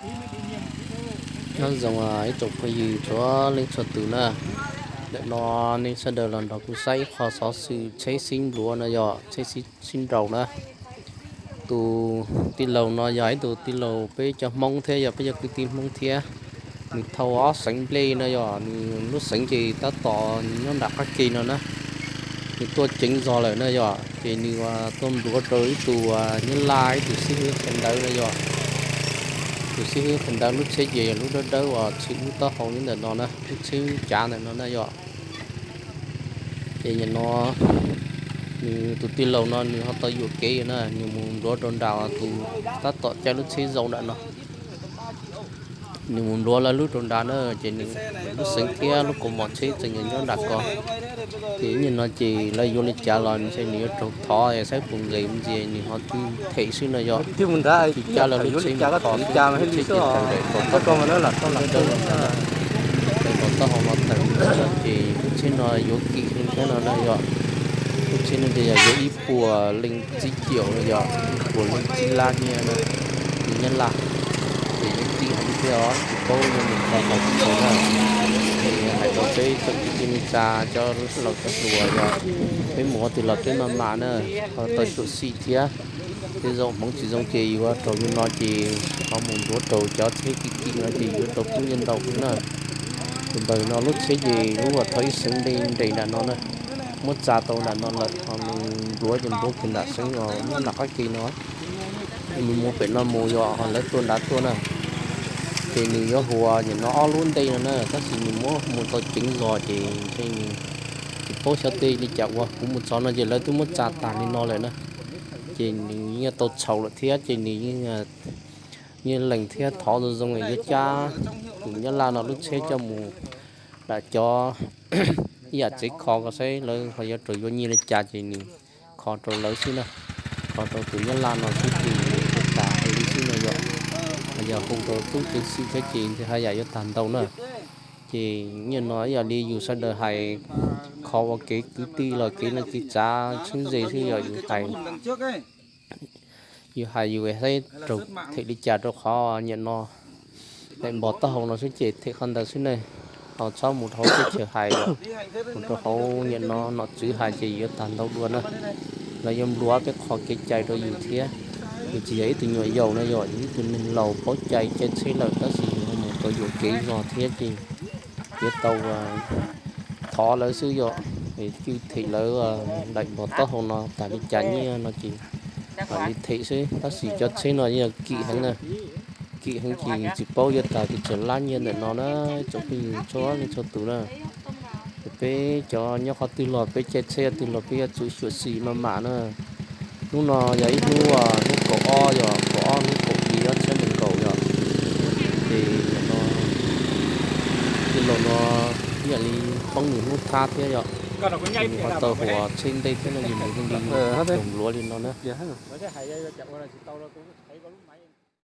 Nyob zoo ib tsoom phooj ywg txhua leej txhua tus na. Ntawm no nej sawv daws los nrog kuv saib ib qho xov xwm tsheb sib npluav no yog tsheb sib nraus na. Tus tij laug no yog ib tug tij laug peb cov Hmoob thiab yog peb cov kwv tij Hmoob thiab. Nws thauj ob xeev nplej no yog nws lub xeev ces tab tom nyob nram qab ke no na. Nws tuaj ceev zog lawm na yog ces nws tuaj npluav rau ib tug Nyab Laj ib tug xib hwb qhia ntawv no yog tus xib hwb qhia ntawv lub tsheb ces yog lub dawb dawb uas tshwm lub taub hau nyob ntawm no na, lub tsheb cav ntawm no na yog. Ces nim no nws tus tij laug no nws ho tau yuam kev na, nws mus npluav rau nram tus tab tom caij lub tsheb zaum nram no. Nws mus npluav lawv lub rau nrad na, ces nws lub xeev thiab lub kaus mom tsheb tseem nyob nram ko. Ces nim no ces lawv yuav li cas los ntshe nws yuav raug thov saib puas nqes ntxias nws ho them xwb no yog. Ces cab lawv lub tsheb mus kho xwb, lub tsheb ces tawm daim npam taub hau no tawm, ces lub tsheb no yuav kim heev thiab no na yog. Lub tsheb no ces yog yuav ib puas leej txib caum no yog ib puas leej txib lab nyiaj na, nyiaj Nyab Laj. Ces yuav kim heev thiab os, tsis paub yuav mus kho tau tsis tau na. Ces hais rau peb tsoom kwv tij neej tsa cov laus cov hluas yog peb mus ua twg los peb maj mam na, ho tau xyuam xim thiab. Tej zaum hmoov tsis zoo ces yuav raug li no ces ho mus npluav raug cov tsheb kim kim no ces yuav tau poob nyiaj ntau na. Tus ntawd no lub tsheb ces lub uas thauj ib xeev nplej nres nram no na, muab tsa tau nram no lawm ho nws npluav ces npluav kiag nram xeev os, nyob nram qab ke no. Nws mus pem no mus yog ho lawv tuaj nrad tuaj na. Ces nws yuav hu nim no ob lub ntej no na, tab sis nws muab mus tau ceev zog ces ntshe nws tsis paub xyov tej li cas ua. Kuv mus txog no ces lawv twb muab tsa tas li no lawm na. Ces nws yeej tau txhaum lawm thiab ces nws yeej lees thiab thov zoo zoo yuav cab tus Nyab Laj no lub tsheb coj mus nram cov ib yam tsev kho ko saib lawv ho yuav raug yuav nyiaj li cas ces nws kho rau lawv xwb na. Kho rau tus Nyab Laj no xwb ces nws yuav tag li xwb no yog. Ho yog hu rau tub ceev xwm thiab ces ntshe haj yam yuav tag ntau na. Ces nim no ib yam li yus sawv daws hais kho ua kev kwv tij los kev neej kev tsav tshwj ze xwb yog yus hais yus hais yus saib raug them li cas rau qhov nim no daim npam taub hau no xwb ces them qhov ntawd xwb ne. Ho txhob mus rau hauv teb chaws hais, mus rau hauv nim no nom tswv hais ces yuav tag ntau dua na. Lawv yuav nplua peb qhov kev cai rau yus thiab. Yus tsis yog ib tug nyuam yaus no, yog yus ib tug neeg laus paub cai caij tsheb lawm tab sis yus ho mus tau yuam kev zog thiab ces yuav tau thov lawv xwb yog, cwj them lawv daim npam taub hau no tag li cas nyiaj no ces mam li them xwb. Tab sis cov tsheb no yeej kim heev na, kim heev ces tsis paub yuav tag twg txawm lab nyiaj ntawm no na, tsoom phooj ywg txhua leej txhua tus na. Peb cov nyob qhov twg los peb caij tsheb qhov twg los peb yuav tsum xyuam xim maj mam na. Hnub no yog ib hnub, hnub kaum ob yog kaum ob hnub kaum hli ob txhiab nees nkaum yog. Ces nim no tij laug no ib yam li poob nws hnub thab thiab yog, nws ho tau huam tsheb ntej thiab no ces nws thiaj li raug npluav li no na.